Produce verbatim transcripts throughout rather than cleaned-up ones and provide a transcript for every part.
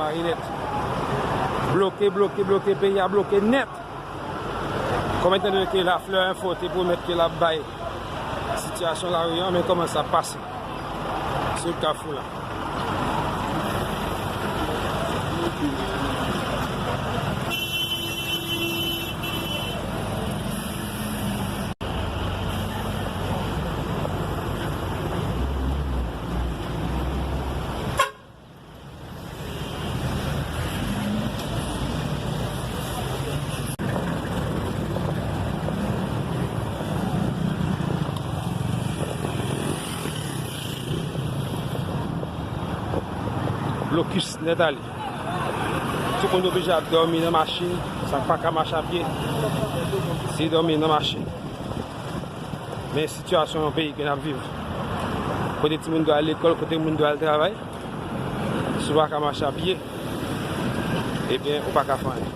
Lari nèt. Bloke, bloke, bloke, peyi a bloke nèt. Kòm etan donne ke Lafleur Info te pwomèt ke l ap bay sitiyasyon lari an, men kòman sa pase sou Kafou la. Blokis nèt ale. Tout moun oblije ap dòmi nan machin, sa k pa ka mache a pye, se dòmi nan machin. Men sitiyasyon yon peyi ke n ap viv, kote timoun dwe al lekòl, kote moun dwe al travay, si w pa ka mache a pye, ebyen, ou pa ka fè anyen.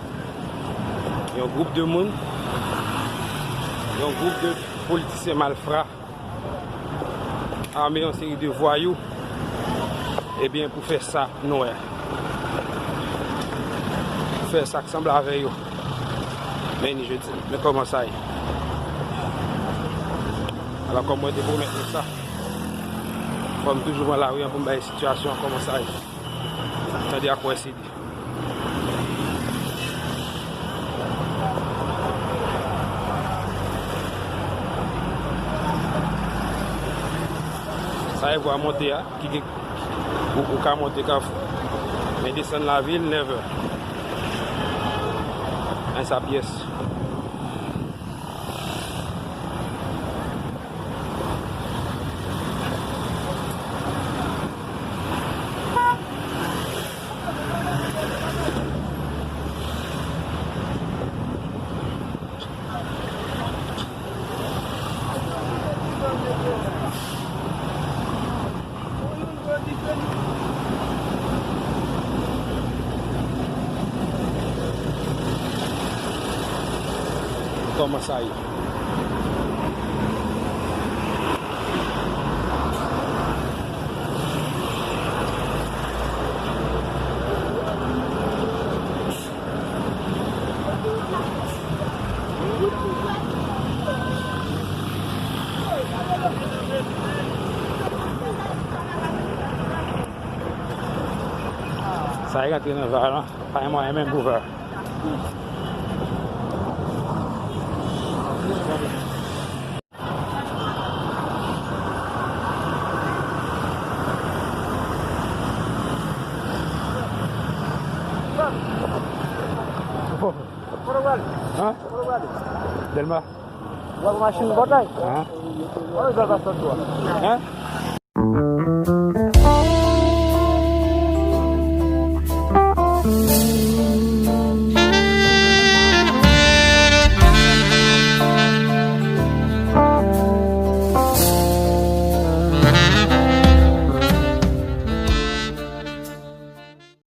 Yon gwoup de moun, yon gwoup de politisyen malfra ame yon seri de vwayou, ebyen, pou fè sa nou wè. Pou fè sa k sanble avè yo. Men ni jodi, men kòman sa ye. Alò, kòm mwen te pwomèt nou sa, fò m toujou pran lari an pou m bay sitiyasyon an kòman sa ye. Tande ak wè si Sa e vwa monte a, ki gen, ou, ou ka monte Kafou. Men desann lavil, never. An sa pyès. Kòman sa ye? Sa e rantre nan va la, pa gen mwayen menm pou fè. Hein? Dèlma. Wè machin bòtay? Hein? Wè zòl pa sòt dwa. Hein?